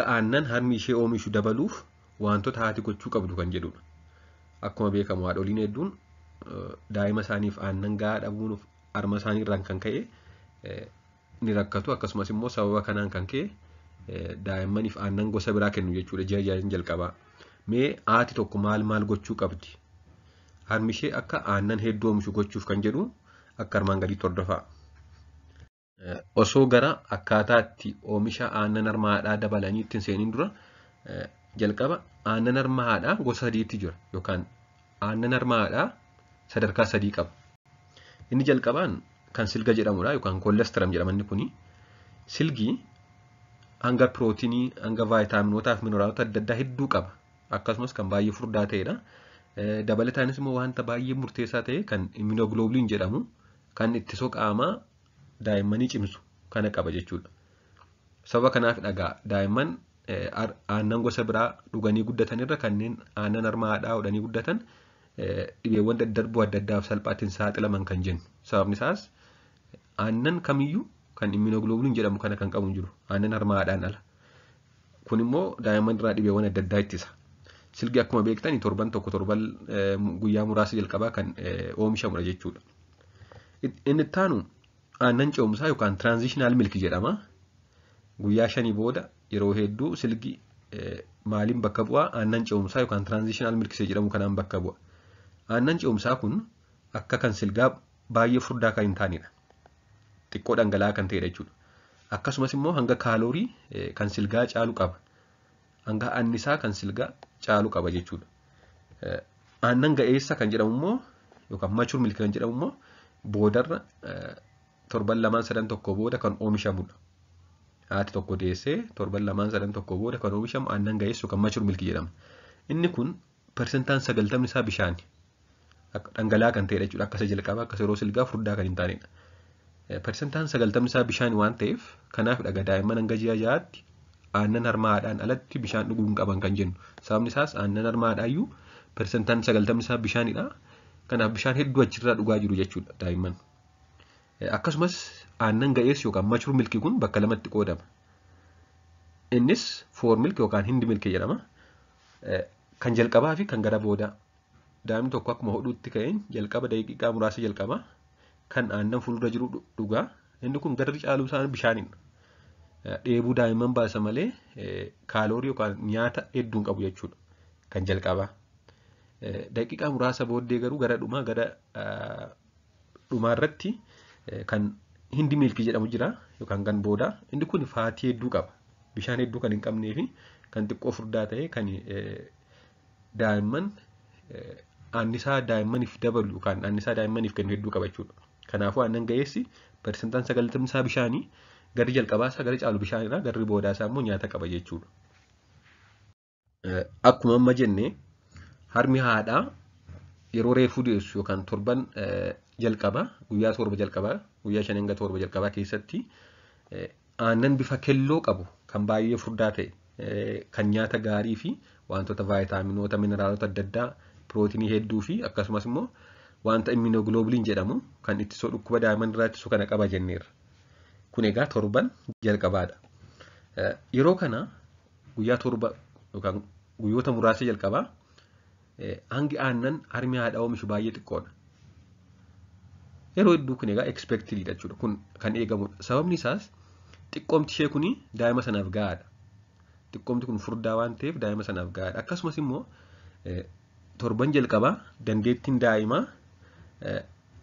Akka aannan harmi ishee oomishu dabaluuf wantoota haati gochuu qabdu kan jedhudha. Akkuma beekamu haadholiin hedduun daa'ima isaaniif aannan gahaa dhabuun harma isaanii irraan kan ka'e ni rakkatu. Akkasumas immoo sababa kanaan kan ka'e daa'immaniif aannan gosa biraa kennu jechuudha ji'a ja'an jalqabaa. Mee haati tokko maal maal gochuu qabdi? Harmi ishee akka aannan hedduu oomishu gochuuf kan jedhu akka armaan gadiitti hordofaa. Osoo gara akkaataa itti oomisha aannan harma haadhaa dabalanii ittiin seeniin dura, jalqaba aannan harma haadhaa gosa sadiitti jira yookaan aannan harma haadhaa sadarkaa sadii qaba. Inni jalqabaan kan silga jedhamudha yookaan colostrum jedhama inni kuni. Silgi hanga pirootinii, hanga vaayitaaminootaa fi mineraalota adda addaa hedduu qaba. Akkasumas kan baay'ee furdaa ta'edha. Dabalataanis immoo wanta baay'ee murteessaa ta'e kan immunoglobulin jedhamu kan ittisoo qaamaa daa'immanii cimsu kana qaba jechuudha. Sababa kanaaf dhagaa daa'imman aannan gosa biraa dhuganii guddatan irra kanneen aannan harma haadhaa hodhanii guddatan dhibeewwan daddarboo adda addaaf salphaatti hin saaxilaman kan jennu. Sababni isaas aannan kamiyyuu kan immunoglobulin jedhamu kana kan qabu hin jiru. Aannan harma haadhaan ala. Kun immoo daa'imman irraa dhibeewwan adda addaa ittisa. Silgi akkuma beektan torban tokko, torban guyyaa muraasa jalqabaa kan oomishamudha jechuudha. Inni itti aanu aannan ce'umsaa yookaan transitional milk jedhama. Guyyaa 5 booda yeroo hedduu silgi maaliin bakka bu'a? Aannan ce'umsaa yookaan transitional milk jedhamu kanaan bakka bu'a. Aannan ce'umsaa kun akka kan silgaa baay'ee furdaa kan hin taanedha. Xiqqoo dhangala'aa kan ta'edha jechuudha. Akkasumas immoo hanga kaaloorii kan silgaa caalu qaba. Hanga annisaa kan silgaa caalu qaba jechuudha. Aannan ga'eessa kan jedhamu immoo yookaan mature milk kan jedhamu immoo boodarra torban lamaan sadan tokko booda kan oomishamudha. Haati tokko deessee torban lamaan sadan tokko booda kan oomishamu aannan ga'eessu kan mature milk jedhama. Inni kun 90% isaa bishaani. Dhangala'aa kan ta'edha jechuudha. Akka isa jalqabaa akka yeroo silgaa furdaa kan hin taanedha. 90% isaa bishaan waan ta'eef kanaaf dhaga daa'imman hanga ji'a 6tti aannan harma haadhaan alatti bishaan dhuguu hin qaban kan jennu. Sababni isaas aannan harma haadhaayyuu 90% isaa bishaanidha. Kanaaf bishaan hedduu achirraa dhugaa jiru jechuudha daa'imman. Akkasumas aannan ga'eessu yookaan mature milk kun bakka lamatti qoodama. Innis fore milk yookaan hind milk jedhama. Kan jalqabaa fi kan gara boodaa. Daa'imni tokko akkuma hodhuutti ka'een jalqaba daqiiqaa muraasa jalqaba kan aannan fuuldura jiru dhugaa. Inni kun garri caaluu isaan bishaanidha. Dheebuu daa'imman baasa malee kaaloorii yookaan nyaata hedduu hin qabu jechuudha. Kan jalqabaa. Daqiiqaa muraasa booddee garuu gara dhumaa gara dhumaarratti kan hind milk jedhamu jira yookaan kan boodaa. Inni kun faatii hedduu qaba. Bishaan hedduu kan hin qabnee fi kan xiqqoo furdaa ta'e kan daa'imman annisaa daa'immaniif dabalu yookaan annisaa daa'immaniif kennu hedduu qaba jechuudha. Kanaafuu aannan ga'eessi 90% isaa bishaanii, garri jalqabaa isaa gara caalu bishaanidha, garri boodaa isaa immoo nyaata qaba jechuudha. Akkuma amma jenne harmi haadhaa yeroo reefuu deessu yookaan torban jalqabaa, guyyaa 7 jalqabaa, guyyaa 5 hanga 7 jalqabaa keessatti aannan bifa kelloo qabu kan baay'ee furdaa ta'e kan nyaata gaarii fi wantoota vaayitaaminoota, mineraalota adda addaa, pirootinii hedduu fi akkasumas immoo wanta immunoglobulin jedhamu kan ittisoo dhukkuba daa'imman irraa ittisu kana qaba jenneerra. Kun egaa torban jalqabaadha. Yeroo kana guyyaa 7 yookaan guyyoota muraasa jalqabaa hangi aannan harmi haadhaa oomishu baay'ee xiqqoodha. Yeroo hedduu kun egaa expected jechuudha. Kun kan eegamudha. Sababni isaas xiqqoomti ishee kuni daa'ima sanaaf gahaadha. Xiqqoomti kun furdaa waan ta'eef daa'ima sanaaf gahaadha. Akkasumas immoo torban jalqabaa dandeettiin daa'imaa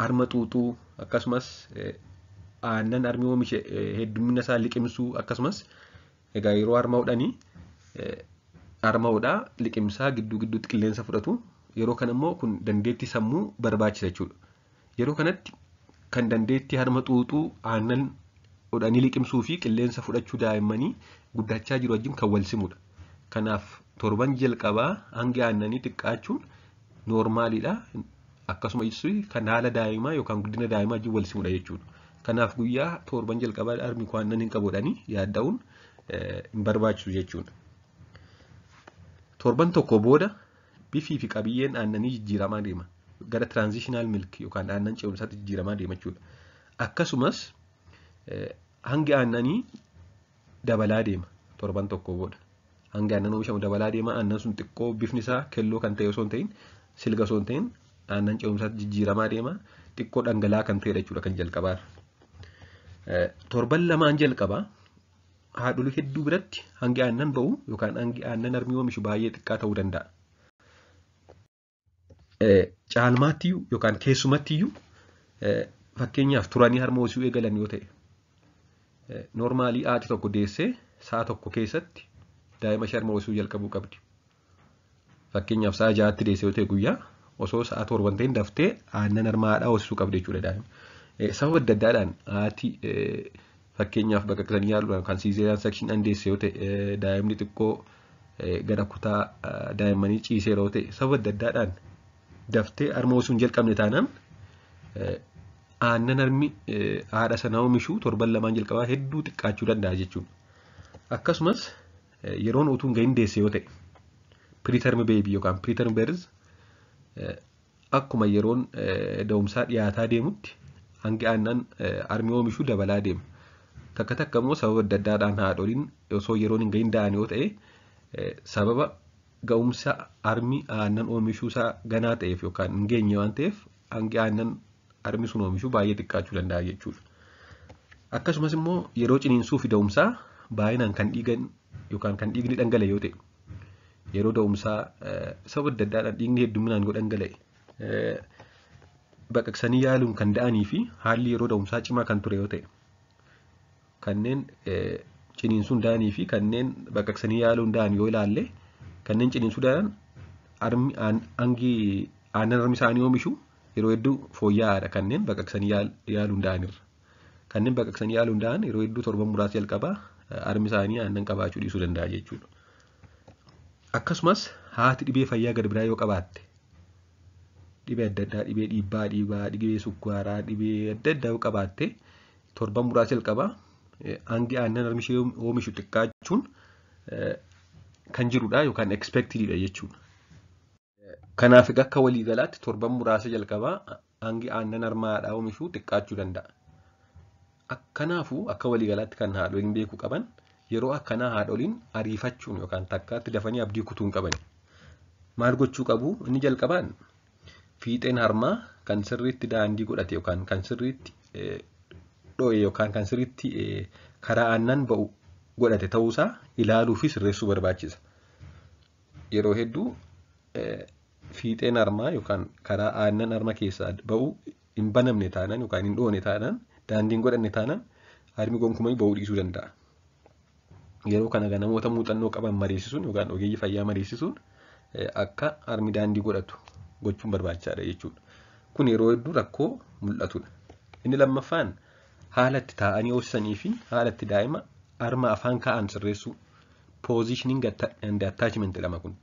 harma xuuxuu, akkasumas aannan harmi oomishe heddummina isaa liqimsuu, akkasumas egaa yeroo harma hodhanii harma hodhaa liqimsaa gidduu gidduutti qilleensa fudhatu. Yeroo kana immoo kun dandeettii sammuu barbaachisa jechuudha. Yeroo kanatti kan dandeettii harma xuuxuu, aannan hodhanii liqimsuu fi qilleensa fudhachuu daa'immanii guddachaa jiru wajjin kan wal simudha. Kanaaf torban jalqabaa hangi aannanii xiqqaachuun noormaaliidha. Akkasumas kan haala daa'imaa yookaan guddina daa'imaa wajjin wal simudha jechuudha. Kanaaf guyyaa torban jalqabaa harmi koo aannan hin qabu jedhanii yaadda'uun hin barbaachisu jechuudha. Torban tokko booda bifii fi qabiyyeen aannanii jijjiiramaa deema. Gara transitional milk yookaan aannan ce'umsaatti jijjiiramaa deema jechuudha. Akkasumas hangi aannanii dabalaa deema torban tokko booda. Hangi aannan oomishamu dabalaa deema. Aannan sun xiqqoo bifni isaa keelloo kan ta'e osoo hin ta'in, silga osoo hin ta'in, aannan ce'umsaatti jijjiiramaa deema. Xiqqoo dhangala'aa kan ta'edha jechuudha kan jalqabaarra. Torban lamaan jalqabaa haadholii hedduu biratti hangi aannan ba'u yookaan hangi aannan harmi oomishu baay'ee xiqqaa ta'uu danda'a. Caalmaattiyyuu yookaan keessumattiyyuu, fakkeenyaaf turanii harma hoosisuu eegalan yoo ta'e, normally haati tokko deessee sa'a 1 keessatti daa'ima ishee harma hoosisuu jalqabuu qabdi. Fakkeenyaaf sa'a 6tti deesse yoo ta'e, guyyaa osoo sa'a 7 hin ta'in daftee aannan harma haadhaa hoosisuu qabdi jechuudha daa'ima. Sababa adda addaadhaan haati, fakkeenyaaf baqaqsanii yaaluudhaan kan cesarean section deesse yoo ta'e, daa'imni xiqqoo gara kutaa daa'immanii ciiseera yoo ta'e, sababa adda addaadhaan daftee harma hoosisuu hin jalqabne taanaan, aannan harmi haadha sanaa oomishuu torban lamaan jalqabaa hedduu xiqqaachuu danda'a jechuudha. Akkasumas yeroon utuu hin gahin deesse yoo ta'e, preterm baby yookaan preterm birth, akkuma yeroon da'umsaa dhiyaataa deemutti hangi aannan harmi oomishuu dabalaa deema. Takka takka immoo sababa adda addaadhaan haadholiin osoo yeroon hin gahin da'an yoo ta'e, sababa ga'umsa harmi aannan oomishuu isaa ganaa ta'eef yookaan hin geenye waan ta'eef, hangi aannan harmi sun oomishuu baay'ee xiqqaachuu danda'a jechuudha. Akkasumas immoo yeroo ciniinsuu fi da'umsaa baay'inaan kan dhiigan yookaan kan dhiigni dhangala'e yoo ta'e, yeroo da'umsaa sababa adda addaadhaan dhiigni hedduminaan yoo dhangala'e, baqaqsanii yaaluun kan da'anii fi haalli yeroo da'umsaa cimaa kan ture yoo ta'e, kanneen ciniinsuun da'anii fi kanneen baqaqsanii yaaluun da'an yoo ilaalle, kanneen ciniinsuu da'an harmi hangi aannan harmi isaanii oomishu yeroo hedduu fooyya'aadha kanneen baqaqsanii yaaluun da'anirra. Kanneen baqaqsanii yaaluun da'an yeroo hedduu torban muraasa jalqabaa harmi isaanii aannan qabaachuu dhiisuu danda'a jechuudha. Akkasumas haati dhibee fayyaa gad biraa yoo qabaatte, dhibee adda addaa, dhibee dhiibbaa dhiigaa, dhibee sukkaaraa, dhibee adda addaa yoo qabaatte, torban muraasa jalqabaa hangi aannan harmi ishee oomishu xiqqaachuun kan jirudha yookaan expectedidha jechuudha. Kanaaf egaa akka waliigalaatti torban muraasa jalqabaa hangi aannan harma haadhaa oomishu xiqqaachuu danda'a. Kanaafuu akka waliigalaatti kan haadholiin beekuu qaban, yeroo akkanaa haadholiin ariifachuun yookaan takkaatti dafanii abdii kutuu hin qaban. Maal gochuu qabu? Inni jalqabaan fiixeen harmaa kan sirriitti daandii godhate yookaan kan sirriitti dho'e yookaan kan sirriitti karaa aannan ba'u godhate ta'uusaa ilaaluu fi sirreessuu barbaachisa. Yeroo hedduu fiixeen harmaa yookaan karaa aannan harma keessaa ba'u hin banamne taanaan yookaan hin dhoone taanaan, daandii hin godhanne taanaan, harmi gonkumaa ba'uu dhiisuu danda'a. Yeroo kana namoota muuxannoo qaban mariisisuun yookaan ogeeyyii fayyaa mariisisuun akka harmi daandii godhatu gochuun barbaachisaadha jechuudha. Kun yeroo hedduu rakkoo mul'atudha. Inni lammaffaan haala itti taa'anii hoosisanii fi haala itti daa'ima harma afaan kaa'an sirreessuu. Positioning and attachment jedhama kun.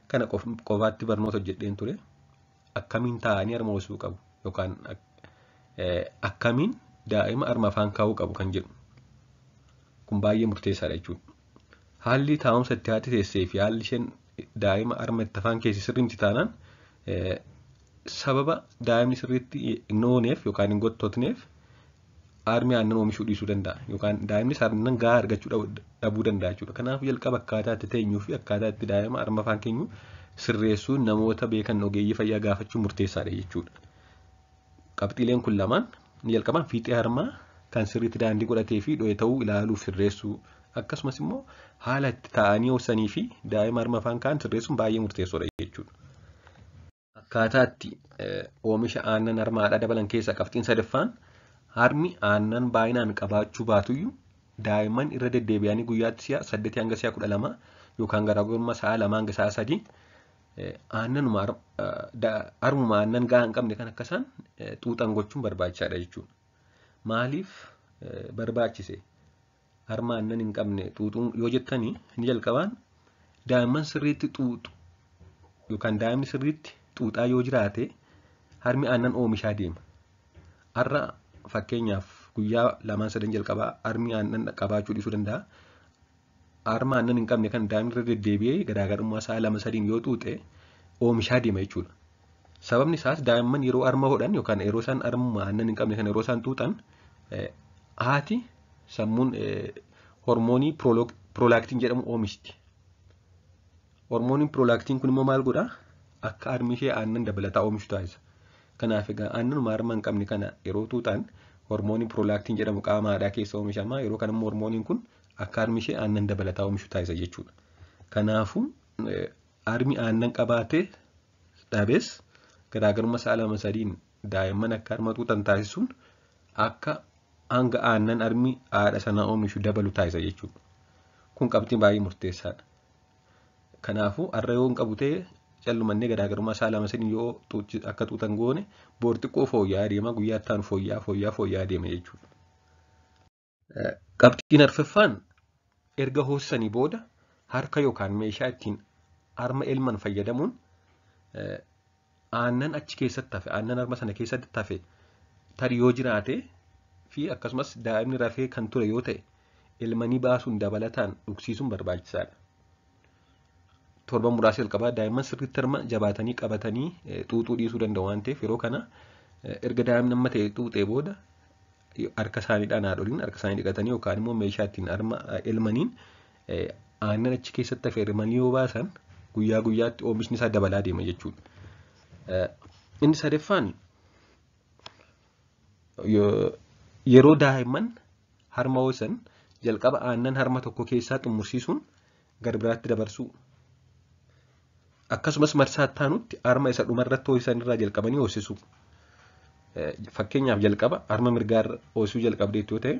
Kana qofaatti barnoota hojjedheen ture. Akkamiin taa'anii harma hoosisuu qabu yookaan akkamiin daa'ima harma afaan kaa'uu qabu kan jedhu. Kun baay'ee murteessaadha jechuudha. Haalli taa'umsa itti haati teessee fi haalli isheen daa'ima harma itti afaan keessi sirrii miti taanaan, sababa daa'imni sirriitti hin ooneef yookaan hin gottotneef harmi aannan oomishuu dhiisuu danda'a yookaan daa'imnis aannan gahaa argachuu dhabuu danda'a jechuudha. Kanaaf jalqaba akkaataa itti teenyuu fi akkaataa itti daa'ima harma afaan keenyu sirreessuun namoota beekan, ogeeyyii fayyaa gaafachuun murteessaadha jechuudha. Qabxiileen kun lamaan, inni jalqabaan fiixee harmaa kan sirriitti daandii godhatee fi dho'e ta'uu ilaaluuf sirreessuu, akkasumas immoo haala itti taa'anii hoosisanii fi daa'ima harma afaan kaa'an sirreessuun baay'ee murteessoodha jechuudha. Akkaataa itti oomisha aannan harma haadhaa dabalan keessaa qabxiin sadaffaan, harmi aannan baay'inaan qabaachuu baatuyyuu daa'imman irra deddeebi'anii guyyaatti si'a 8 hanga si'a 12 yookaan garaagarummaa sa'a 2 hanga sa'a 3 aannanuma harmuma aannan gahaa hin qabne kan akka isaan xuuxan gochuun barbaachisaadha jechuudha. Maaliif barbaachise harma aannan hin qabne xuuxuun yoo jettanii, inni jalqabaan daa'imman sirriitti xuuxu yookaan daa'imni sirriitti xuuxaa yoo jiraate, harmi aannan oomishaa deema. Har'a fakkeenyaaf guyyaa lamaan sadan jalqabaa harmi aannan qabaachuu dhiisuu danda'a. Harma aannan hin qabne kan daa'imni irra deddeebi'ee garaagarummaa sa'a 2 sadiin yoo xuuxe, oomishaa deema jechuudha. Sababni isaas daa'imman yeroo harma hodhan yookaan yeroo isaan harmuma aannan hin qabne kan yeroo isaan xuuxan, haati sammuun hormoonii prolactin jedhamu oomishti. Hormooniin piroolaaktiin kun immoo maal godhaa? Akka harmi ishee aannan dabalataa oomishu taasisa. Kanaaf egaa aannanuma harma hin qabne kana yeroo xuuxan hormooniin piroolaaktiin jedhamu qaama haadhaa keessa oomishama. Yeroo kana immoo hormooniin kun akka harmi ishee aannan dabalataa oomishu taasisa jechuudha. Kanaafuu harmi aannan qabaatee dhabees garaagarummaa sa'a 2 3 daa'imman akka harma xuuxan taasisuun akka hanga aannan harmi haadha sanaa oomishu dabalu taasisa jechuudha. Kun qabxii baay'ee murteessaadha. Kanaafuu har'a yoo hin qabu ta'e callumannee garaagarummaa sa'a 2 3 yoo akka xuuxan goone boor xiqqoo fooyya'aa deema, guyyaa itti aanu fooyya'aa deema jechuudha. Qabxiin arfaffaan erga hoosisanii booda harka yookaan meeshaa ittiin harma elman fayyadamuun aannan achi keessatti hafe, aannan harma sana keessatti hafe tarii yoo jiraate fi akkasumas daa'imni rafee kan ture yoo ta'e elmanii baasuun dabalataan dhugsiisuun barbaachisaadha. Torban muraasa jalqabaa daa'imman sirriitti harma jabaatanii qabatanii xuuxuu dhiisuu danda'u waan ta'eef yeroo kana erga daa'imni amma ta'e xuuxee booda harka isaaniidhaan haadholiin harka isaanii dhiqatanii yookaan immoo meeshaa ittiin harma elmaniin aannan achi keessatti hafe elmanii yoo baasan guyyaa guyyaatti oomishni isaa dabalaa deema jechuudha. Inni sadaffaan yeroo daa'imman harma ho'isan jalqaba aannan harma tokko keessaa xumursiisuun gara biraatti dabarsuu. Akkasumas marsaa itti aanutti harma isa dhumarratti ho'isan irraa jalqabanii hoosisuu. Fakkeenyaaf jalqaba harma mirgaa hoosisuu jalqabdeetti yoo ta'e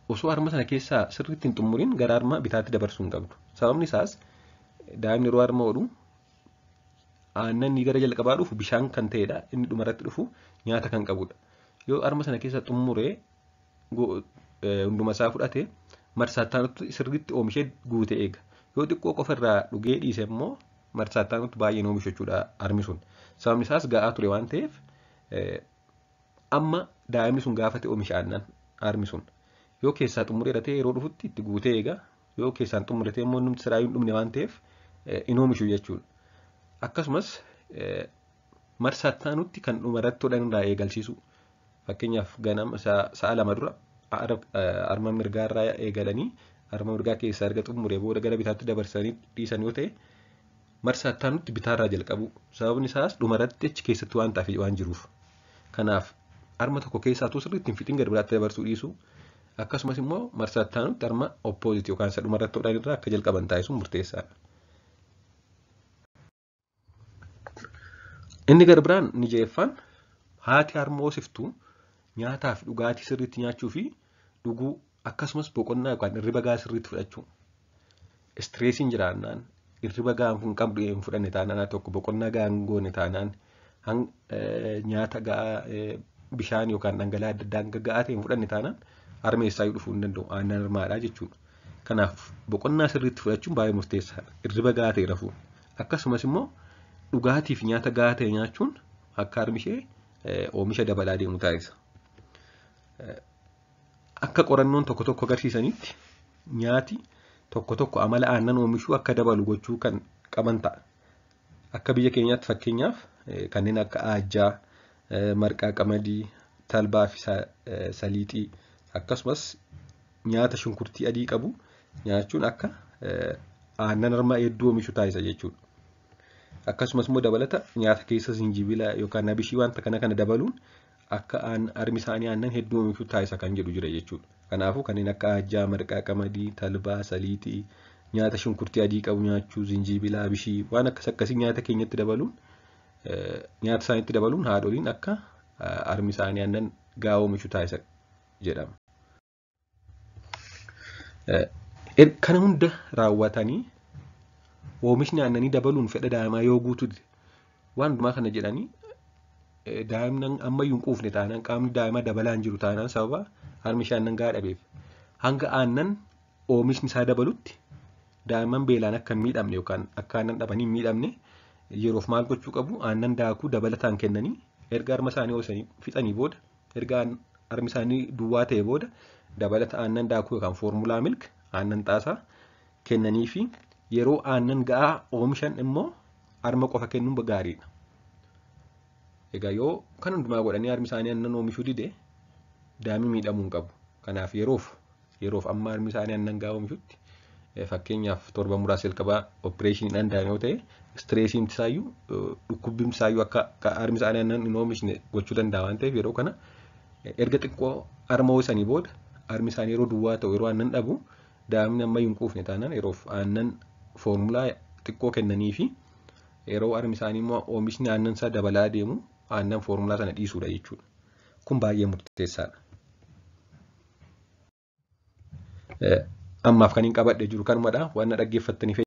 osoo harma sana keessaa sirriitti hin xumuriin gara harma bitaatti dabarsuu hin qabdu. Sababni isaas daa'imni yeroo harma hodhu aannan gara jalqabaa dhufu bishaan kan ta'edha. Inni dhumarratti dhufu nyaata kan qabudha. Yoo harma sana keessa xumuree hunduma isaa fudhate marsaa itti aanutti sirriitti oomishee guute eega. Yoo xiqqoo qofa irraa dhugee dhiise immoo marsaa itti aanutti baay'een oomishu jechuudha harmi sun. Sababni isaas ga'aa ture waan ta'eef amma daa'imni sun gaafate oomisha aannan harmi sun. Yoo keessaa xumureera ta'e yeroo dhufutti itti guutee eega. Yoo keessaan xumure ta'e immoo innumti siraa hin dhumne waan ta'eef hin oomishu jechuudha. Akkasumas marsaa itti aanutti kan dhumarratti hodhan irraa eegalchiisu. Fakkeenyaaf ganama sa'a 2 dura harma mirgaa irraa eegalanii harma mirgaa keessaa erga xumuree booda gara bitaatti dabarsanii dhiisan yoo ta'e marsaa itti aanutti bitaarraa jalqabu. Sababni isaas dhumarratti achi keessatti waan ta'eef waan jiruuf. Kanaaf harma tokko keessaa utuu sirriitti hin fixin gara biraatti dabarsuu dhiisu. Akkasumas immoo marsaa itti aanutti harma oppoozit yookaan isa dhumarratti hodhan irraa akka jalqaban taasisuun murteessaadha. Inni gara biraan ni ja'effaan haati harma hoosiftu nyaataa fi dhugaatii sirriitti nyaachuu fi dhuguu akkasumas boqonnaa yookaan hirriba gahaa sirriitti fudhachuu. Istireesiin jiraannaan hirriba gahaa hin qabdu hin fudhanne taanaan tokko boqonnaa gahaa hin goone taanaan nyaata gahaa bishaan yookaan dhangala'aa adda addaa hanga gahaa ta'e hin fudhanne taanaan harma eessaayyuu dhufuu hin danda'u aannan harmaadhaa jechuudha. Kanaaf boqonnaa sirriitti fudhachuun baay'ee murteessaadha. Hirriba gahaa ta'e rafuu. Akkasumas immoo dhugaatii fi nyaata gahaa ta'e nyaachuun akka harmi ishee oomisha dabalaa deemu taasisa. Akka qorannoon tokko tokko agarsiisanitti nyaati tokko tokko amala aannan oomishuu akka dabalu gochuu kan qaban ta'a. Akka biyya keenyaatti fakkeenyaaf kanneen akka aajjaa, marqaa qamadii, talbaa fi saliixii akkasumas nyaata shunkurtii adii qabu nyaachuun akka aannan harma hedduu oomishu taasisa jechuudha. Akkasumas immoo dabalata nyaata keessa zinjibila yookaan abishii wanta kana kana dabaluun akka harmi isaanii aannan hedduu oomishu taasisa kan jedhu jira jechuudha. Kanaafuu kanneen akka aajjaa, marqaa qamadii, talbaa, saliixii, nyaata shunkurtii adii qabu nyaachuu, zinjibila, abishii waan akkas akkasii nyaata keenyatti dabaluun nyaata isaaniitti dabaluun haadholiin akka harmi isaanii aannan gahaa oomishu taasisa jedhama. Kana hunda raawwatanii oomishni aannanii dabaluun fedha daa'imaa yoo guutu waan hundumaa kana jedhanii daa'imni ammayyuu hin quufne taanaan qaamni daa'imaa dabalaa hin jiru taanaan sababa harmi ishee aannan gahaa dhabeef hanga aannan oomishni isaa dabalutti daa'imman beelaan akka hin miidhamne yookaan akka aannan dhabanii hin miidhamne yeroof maal gochuu qabu aannan daakuu dabalataan kennanii erga harma isaanii hoosanii fixanii booda erga harmi isaanii duwwaa ta'e booda dabalata aannan daakuu yookaan foormulaa milk aannan xaasaa kennanii fi yeroo aannan ga'aa oomishan immoo harma qofa kennuun gaariidha. Egaa yoo kan hundumaa godhanii harmi isaanii aannan oomishuu dide daa'imni miidhamuu hin qabu. Kanaaf yeroof amma harmi isaanii aannan ga'aa oomishutti Fakkeenyaaf torba muraasa jalqabaa opereeshiniidhaan da'an yoo ta'e stressiin isaayyuu dhukkubbiin isaayyuu akka harmi isaanii aannan hin oomishne gochuu danda'a waan ta'eef yeroo kana erga xiqqoo harma ho'isanii booda harmi isaanii yeroo duwwaa ta'u yeroo aannan dhabu daa'imni amma hin quufne taanaan yeroof aannan foormulaa xiqqoo kennanii fi yeroo harmi isaanii immoo oomishni aannan isaa dabalaa deemu aannan foormulaa sana dhiisuudha jechuudha. Kun baay'ee murteessaadha. Ammaaf kan hin qabadhe jiru kanumadha. Waan na dhaggeeffattaniif.